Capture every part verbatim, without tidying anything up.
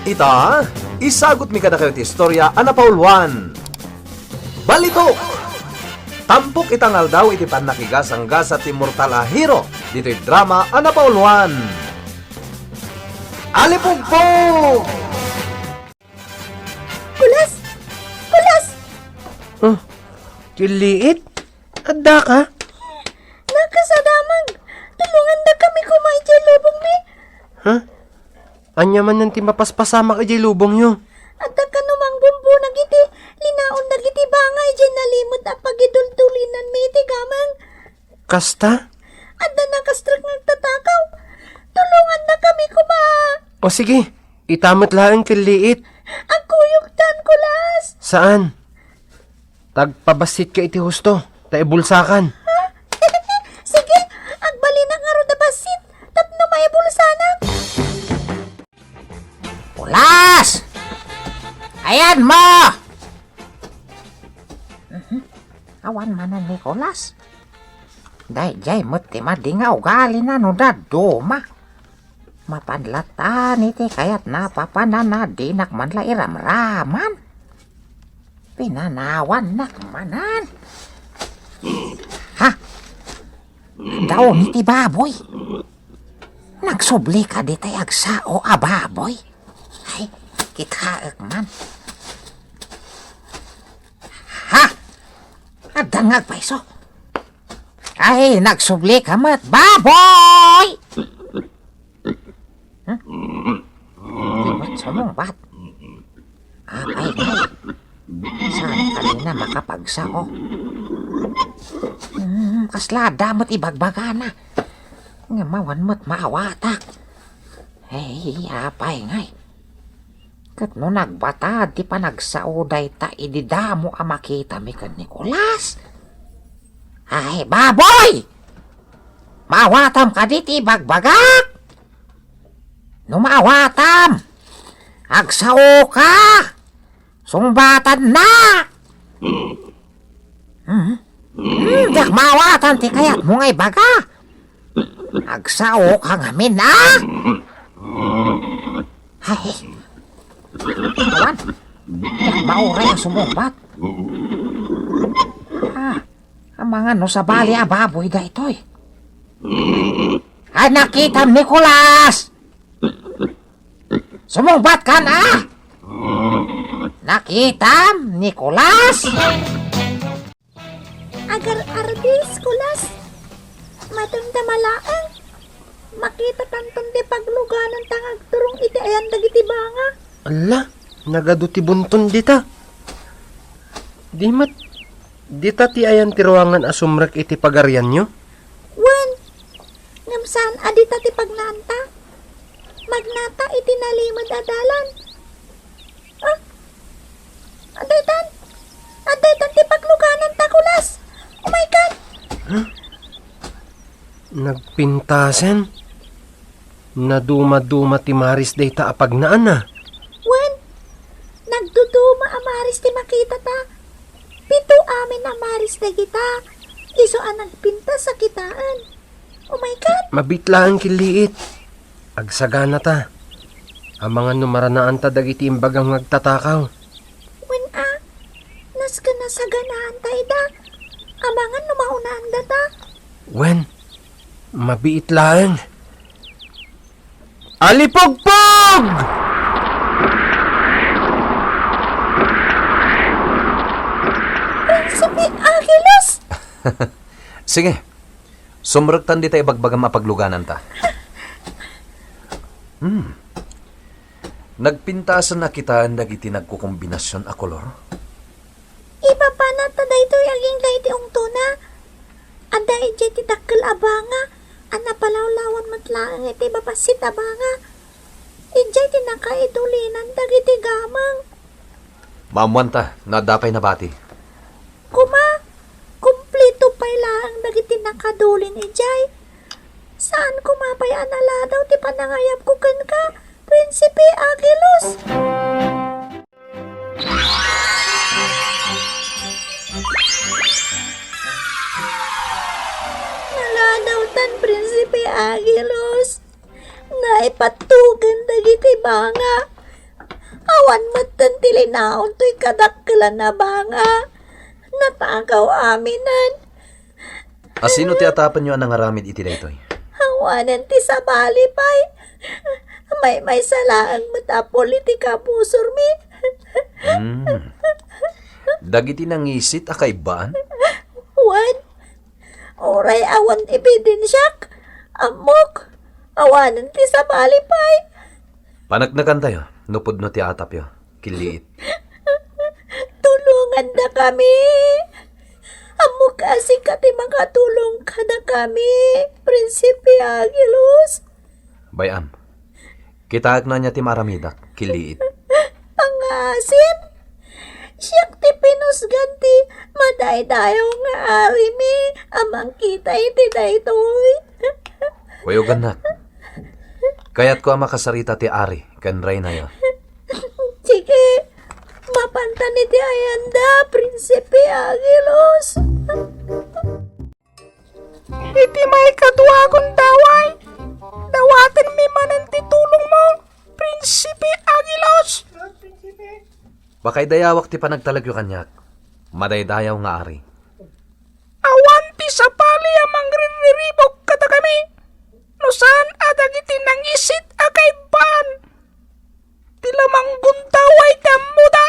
Ita, isagutmi kadakayo ti istorya a napauluan. Balitok! Tampok ita nga aldaw iti pannakigasanggasat ti mortal a hero ditoy drama a napauluan. Alipugpog! Kulas! Kulas! Ah, Killiit? Adda ka? Nakas a damag! Tulongandakami koma idiay lubongmi! Ha? Ania manen ti mapaspasamak idiay lubongyo? Adda kano mangbumbunag iti linaon dagiti banga idiay nalimed a pagiduldulinanmi iti gameng. Kasta? Adda nakastrek nga agtatakaw. Tulongandakami koma. O sige, ita met laeng, Killiit. Agkuyogtan, Kulas. Saan? Tagpabassit ka iti husto, ta ibulsakan. Ha? Sige, agbalinak ngarud a bassit tapno maibulsanak. Kulas! Ayanmo! Mhm. Awan manen ni Kulas. Daydiay met ti madi nga ugalina no dadduma. Mapan latta iti kayatna a papanana, dinak man la iramraman. Pinanawannak manen. Ha? Daon iti baboy. Nagsubli kadi tay agsao a baboy? Ay, kitaek man. Ha? Adda nga agpayso. Ay, nagsubli ka met, baboy! Hmm? Di met sumungbat. Apay ngay. Saan ka dina makapagsao? Hmm, kasla adda met ibagbagana. Ngem awan met maawatak. Ay, apay ngay. Ket no nagbatad ti panagsao dayta idi damo a makitami ken ni Kulas? Ay, baboy! Maawatam kadi ti ibagbagak? No maawatam, agsaoka! Sungbatannak! Hmm? Hmm, diak maawatan ti kayatmo nga ibaga. Agsaoka ngamin, a? Ay. Awan. Diak mauray a sumungbat. Ah, amangan no sabali a baboy daytoy. Ay, nakitam, Nicolas! Sumungbat kan, a? Nakitam, Nicolas? Agar-arbis, Kulas. Madamdama laeng. Makitatanton ti paglugananta nga agturong iti ayan dagiti banga. Alla, nagadu ti bunton dita. Di met, dita ti ayan ti ruangan a sumrek iti pagarianyo? Wen, ngem saan a dita ti pagnaanta. Magnata iti nalimed a dalan. Ah, adda itan. Adda itan ti paglugananta, Kulas. Oh my God! Huh? Nagpintasen? Naduma-duma ti maris dayta a pagnaanna. Wen, nagduduma a maris ti makitata. Pito amin a maris dagita. Isu a nagpintas a kitaen. Oh my God! Mabiit laeng, Killiit. Agsaganata. Amangan no maranaanta dagiti imbagam nga agtatakaw. Wen a, nasken a saganaanta ida. Amangan no maunaan data. Wen, mabiit laeng. Alipugpog! Prinsipe Agilos! Sige, sumrektan dita ibagbagam a paglugananta. Hmm. Nagpintasen a kitaen dagiti nagkukombinasion a kolor? Ipapanatta daytoy agingga iti ungtona. Adda idiay ti dakkel a banga a napalawlawan met laeng iti babassit a banga. Idiay ti nakaidulinan dagiti gameng. Maammoanta no adda pay nabati. Koma, kumpleto pay laeng dagiti nakadulin idiay. Saan koma pay a naladaw ti panangayabko kenka, Prinsipe Agilos. Naladawtan, Prinsipe Agilos. Naipattugan dagiti banga. Awan metten ti linaon toy kadakkelan a banga. Natakaw aminen. Asino ti atapenyo a nangaramid iti daytoy? Awanen ti sabali pay. Maymaysa laeng met a puli ti kabusormi. Hmm. Dagiti nangisit a kaibbaan? Wen, uray awan ebidensiak, ammok, awanen ti sabali pay. Paneknekantayo no pudno ti atapyo, Killiit. Tulongandakami. Ammok a sika ti makatulong kadakami, Prinsipe Aguilos. Bay-am. Kitaek no ania ti maaramidak, Killiit. Pangasim? Siak ti pinusgan ti madaydayaw nga arimi a mangkita iti daytoy. Kuyogannak. Kayatko a makasarita ti ari ken reynayo. Sige, mapantan iti ayanda, Prinsipe Aguilos. Iti maikadua a gundaway, dawatenmi manen ti tulongmo, Prinsipe Aguilos. Pakaidayawak ti panagtalekyo kaniak, madaydayaw nga ari. Awan ti sabali a mangrirriribuk kadakami no saan a dagiti nangisit a kaibbaan. Ti lamang gundaway ti ammoda,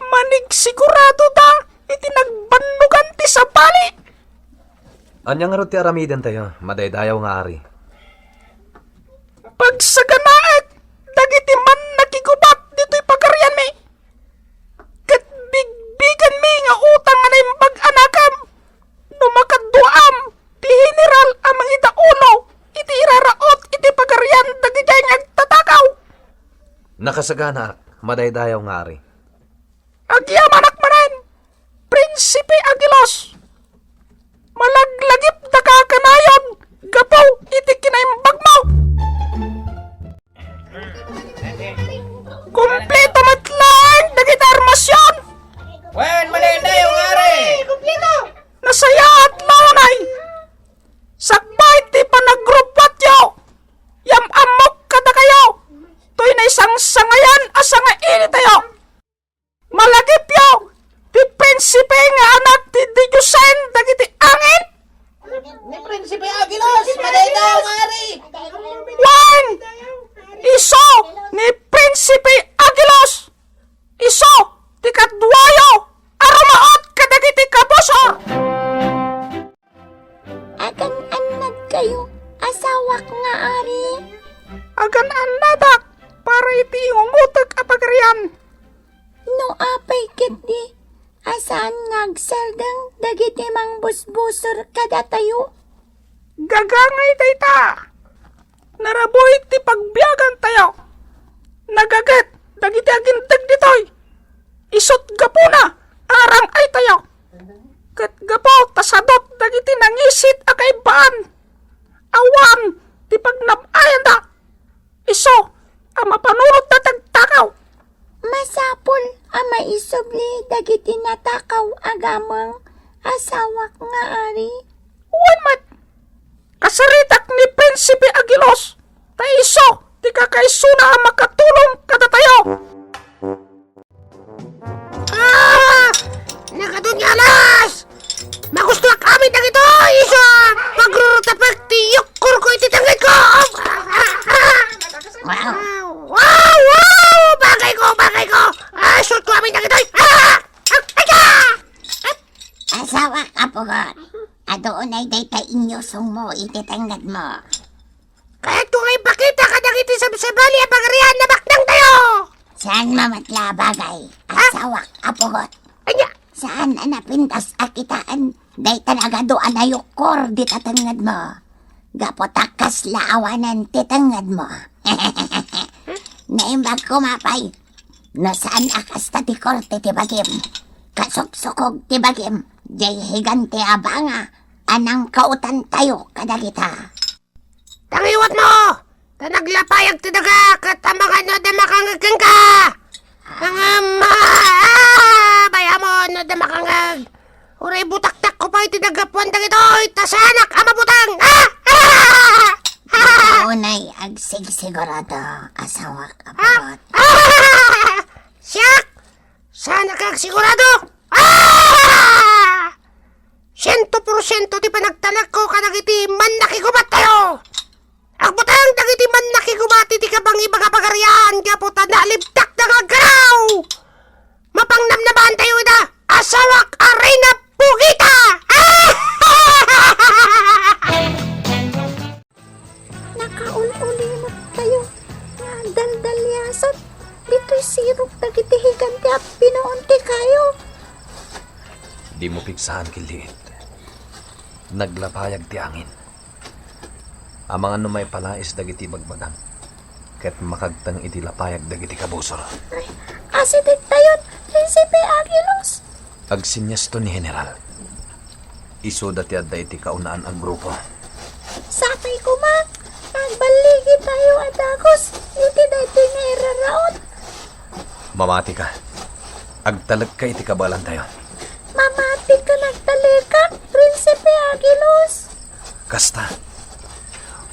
manigsiguradoda iti nagbannogan ti sabali. Ania ngarud ti aramidentayo, madaydayaw nga ari? Pagsaganaek dagiti mannakigubat ditoy pagarianmi, ket bigbigenmi nga utang a naimbag a nakem no makaduaam ti general a mangidaulo iti iraraot iti pagarian dagiti agtatakaw. Nakasaganaak, madaydayaw nga ari. Agyamanak manen, Prinsipe Aguilos. Malaglagipdaka kanayon gapu iti kinaimbagmo. Kumpleto met laeng dagiti armasion. Wen, madaydayaw nga ari. Nasayaat la unay. Sakbay ti panagrubbuatyo, yam-ammok kadakayo, toy naisangsangayan a sangainitayo. Malagipyo ti prinsipe nga anak ti didiosen dagiti angin? Ni Prinsipe Aguilos, madaydayaw nga ari. Wen, isu ni Prinsipe Aguilos, isu ti kaduayo a rumaot kadagiti kabusor. Agan-annadkayo, asawak nga ari? Agan-annadak para iti ingungotek a pagarian. No apay ketdi a saan nga agseldeng dagiti mangbusbusor kadatayo? Gagangay dayta. Narabuy ti pagbiagantayo. Nagaget dagiti aginteg ditoy. Isut' gapuna a arang-aytayo. Ket gapu ta sadut dagiti nangisit a kaibbaan, awan ti pagnab-ayanda. Isu a mapanunot dayta agtakaw. Masapul a maisubli dagiti natakaw a gameng, asawak nga ari. Wen met, kasaritak ni Prinsipe Aguilos, ta isu ti kakaisuna a makatulong kadatayo. Ah! Nagadu nga alas! Magustuak amin dagitoy, isu a pagrurutapek ti yukkorko iti tengngedko! Wow! Wow! Wow! Bagayko! Bagayko! Ah, sulko amin dagitoy! Ah! Ah! Ay ka! Asawak a pugot, adu unay dayta inyusongmo iti tengngedmo. Kayatko nga ipakita kadagiti sabsabali a pagarian a baknangtayo! Saan mamatla a bagay, asawak a pugot. Ania? Saan a napintas a kitaen dayta nagadu a nayukkor dita tengngedmo. Gapu ta kasla awanen ti tengngedmo. Naimbag koma pay no saan a kasta ti korte ti bagim. Kasuksukog ti bagim, diay higante a banga a nangkaotantayo kadagita. Tangiwatmo! Ta naglapayag ti daga ket amangan no adda makangngeg kenka! Ngem, ah, bay-amon no adda makangngeg. Uray butaktakko pay ti naggapuan dagitoy, ta saanak a mabuteng! Ah! Ah! Unay, Agsigsigurado, asawak a pugot. Ah! Siak! Saan ka agsigurado? Ah! Siento porsiento ti panagtalekko kadagiti mannakigubattayo! Agbutang dagiti mannakigubat iti kabangibaga pagarian gapu ta nalibtakda nga agkaraw! Mapangnamnamaantayo ida, asawak a Reyna Pugita! Nakaul-ulimot tayo nga daldaliasat ditoy sirok dagiti higante a pinuon ti kayo. Dimo pigsaan, Killiit. Naglapayag ti angin. Amangan no maipalais dagiti bagbagam, ket makagteng iti lapayag dagiti kabusor. Ay, asidegtayon, Prinsipe Aguilos! Agsinyasto ni General. Isuda ti adda iti kaunaan a grupo. Sapay koma, agballigi tayo a dagus iti daytoy nga iraraon. Mamati ka. Agtalek ka iti kabaelan tayo. Mamati ka, nagtalek ka, Prinsipe Aguilos. Kasta,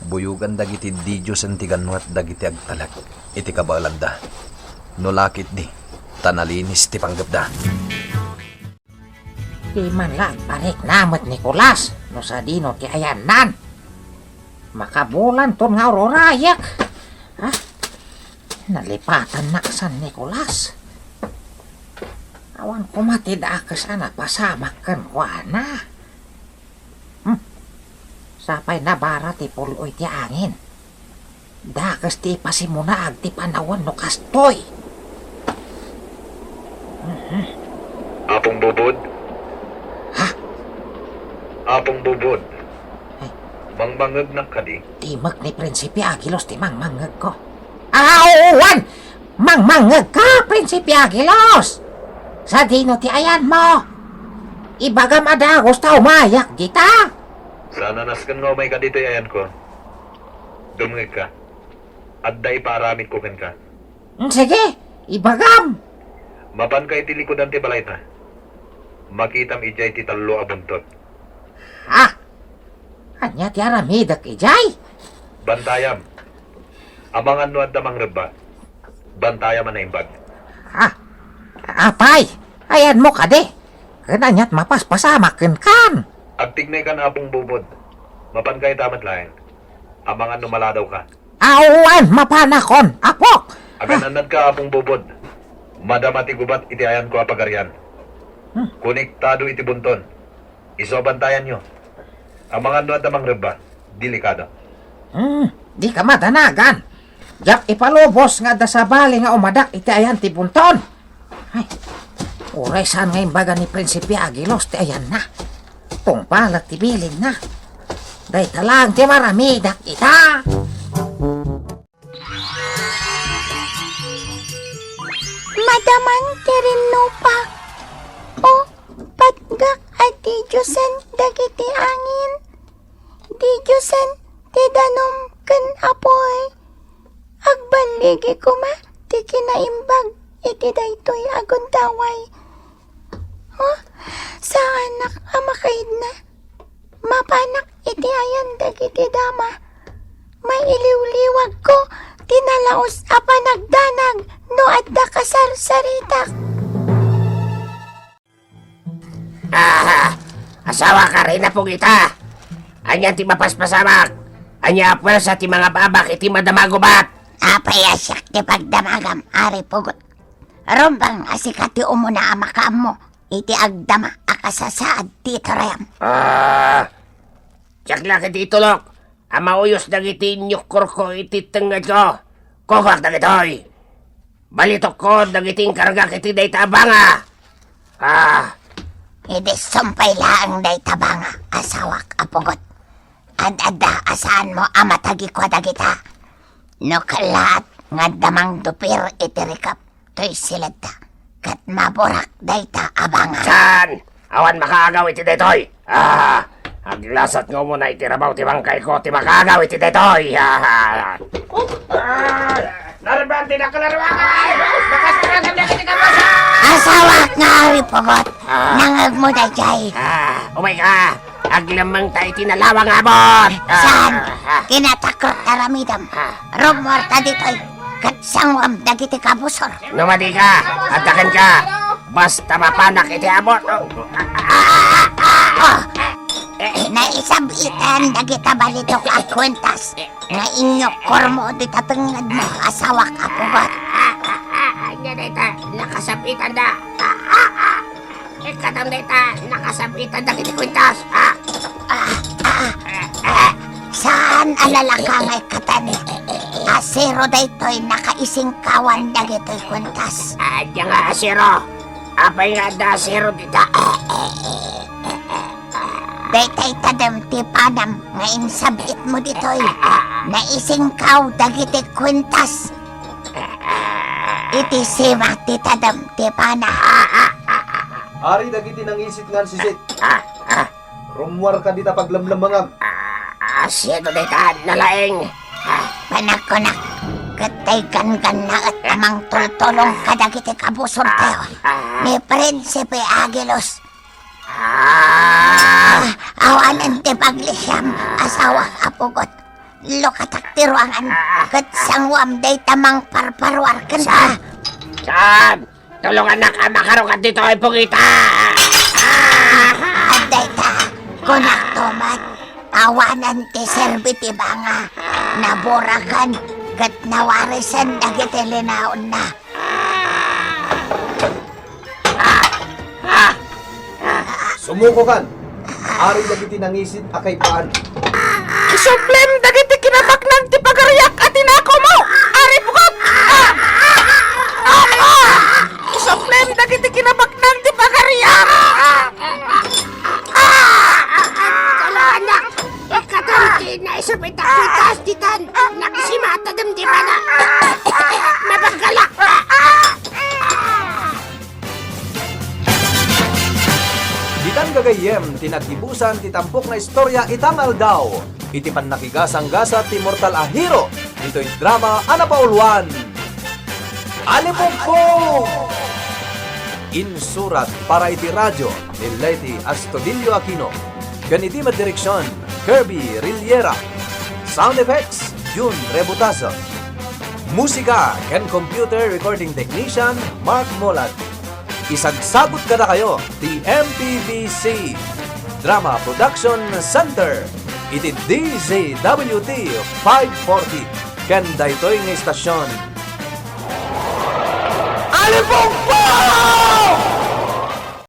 buyogan dagiti didiosen ti gannuat dagiti agtalek iti kabaelanda. No la ketdi, ta nalinis ti panggepda. Di man la agparikna met Nicolas no sadino ti ayannan. Makabulanton nga ururayek. Ha? Nalipatannak San Nicolas. Awan koma ti dakes a napasamak kenkuana. Hmm. Sapay nabara ti pul-oy ti angin. Dakes ti ipasimunaag ti panawen no kastoy. Mhm. Apong Bubod? Ha? Apong Bubod? Ay. Mangmangngegnak kadi? Timek ni Prinsipe Aguilos ti mangmangngegko. Ah, uwan! Mangmangngegka, Prinsipe Aguilos! Sadino ti ayanmo? Ibagam a dagus ta umayak dita. Saan a nasken nga umayka ditoy ayanko. Dumngegka. Adda ipaaramidko kenka. Mm, sige, ibagam. Mapanka iti likudan ti balayta. Makitam idiay ti tallo a buntot. Ha? Ania ti aramidek idiay? Bantayam. Amangan no adda mangrebba. Bantayam a naimbag. Ha? Apay, ayanmo kadi? Ket aniat mapaspasamak kenkan? Agtignaykan, Apong Bubod. Mapanka ita met laeng. Amangan no maladawka. Awan mapanakon, apok! Agan-annadka, Apong Bubod. Madama ti gubat iti ayanko a pagarian. Hmm. Konektado iti bunton. Isu a bantayanyo. Amangan no adda mangrebba, delikado. Hmm, dika madanagan. Diak ipalubos nga adda sabali nga umadak iti ayan ti bunton. Ay, uray saan nga imbaga ni Prinsipe Aguilos ti ayanna. Tungpalek ti bilinna. Dayta laeng ti maramidak ita. Madaman ti rinnupak. O, patgak a didiosen dagiti angin. Didiosen ti danum ken apuy. Agballigi koma ti kinaimbag iti daytoy a gundaway. Oh, saanak a makaidna. Mapanak iti ayan dagiti dama. Mailiwliwagko ti nalaus a panagdanag no adda kasarsaritak. Ah, asawak a Reyna Pugita! Ania ti mapaspasamak? Ania a puersa ti mangababak iti madama a gubat? Apay a siak ti pagdamagam, Ari Pugot? Rumbeng a sika ti umuna a makaammo iti agdama a kasasaad ti turayam. Ah, diak la ketdi itulok a mauyos dagiti inyukkorko iti tengngedko. Kukuak dagitoy. Balitokko dagiti inkargak iti dayta a banga. Ah. Idi sumpay laeng dayta banga, asawak a Pugot. Ad-adda a saanmo a matagikua dagita. No kellaat nga adda mangdupir iti rikep toy siledda, ket maburak dayta a banga. Saan? Awan makaagaw iti daytoy. Ah, aglasat nga umuna iti rabaw ti bangkayko ti makaagaw iti daytoy. Ah, ah, narban ti nakalarawan. Nakasaragan na iti kabasa. Asawak nga Ari Pugot. Ah. Nangegmo daydiay. Ah, umayka. Aglemmengta iti nalawa nga abut. Saan? Ah, ah. Kinatakrot aramidem. Ah. Rummuarta ditoy, ket sanguam dagiti kabusor. No madi ka, addaken ka. Basta mapanak iti abut. Ah, ah, ah, ah. Oh. Naisab-itan dagita balitok a kuentas nga inyukkormo dita tengngedmo, asawak a pugot. Ah, ah, ah, ah, ania dayta, nakasab-itan da. Ah, ah, ah. Ikkatam dayta, nakasab-itan dagiti kuentas. Ah, ah, ah, ah. Saan a lalaka nga ikkatam? A zero daytoy nakaisingkawan dagitoy kuentas. Ania nga a zero? Apay nga adda a zero dita? Daytay tadem ti panam nga insab-itmo ditoy. Naisingkaw dagiti kuentas. Iti sima ti tadem ti pana. Ari dagiti nangisit ngan sisit. Rummuarka dita paglemlemmengam. Ah, sino dayta nalaing? Ah. Panagkunak, ket tay ganggannaet a mangtultulong kadagiti kabusortayo. Ah, ah. Ni Prinsipe Agilus. Ah. Ah, awanen ti paglisiam, asawak a pugot. Lukatak ti ruangan, ket sanguam dayta mangparparuar kenka. Saan? Saan? Tulongannak a makarukat ditoy, pugita! Ah! Adda ita, kunakto met, awanen ti serbi ti banga, naburaken, ket nawarisen dagiti linaonna. Sumukokan! Ari dagiti nangisit a kaipaanyo. Isublem dagiti kinabaknang ti pagariak a tinakomo! Ari pukat! Ah! Ah! Ah! Isublem dagiti kinabaknang ti pagariak! Ah! Kalaannak! Ikkatam ti naisubit a kuentas ditan! Nakisimata dem di bana! Mabaggalak! Ditan gagayyem ti naggibusan ti tampok nga istorya ita nga aldaw, iti pannakigasanggasat ti mortal a hero ditoy drama a napauluan, Alipugpog! Insurat para iti radio ni Leti Astudillo Aquino, ken iti met direksion, Kirby Rillera. Sound effects, Jun Rebutazo. Musika ken computer recording technician, Mark Molat. Isagsagut kadakayo ti M P B C Drama Production Center iti D Z W T five forty ken daytoy nga istasion. Alipugpog!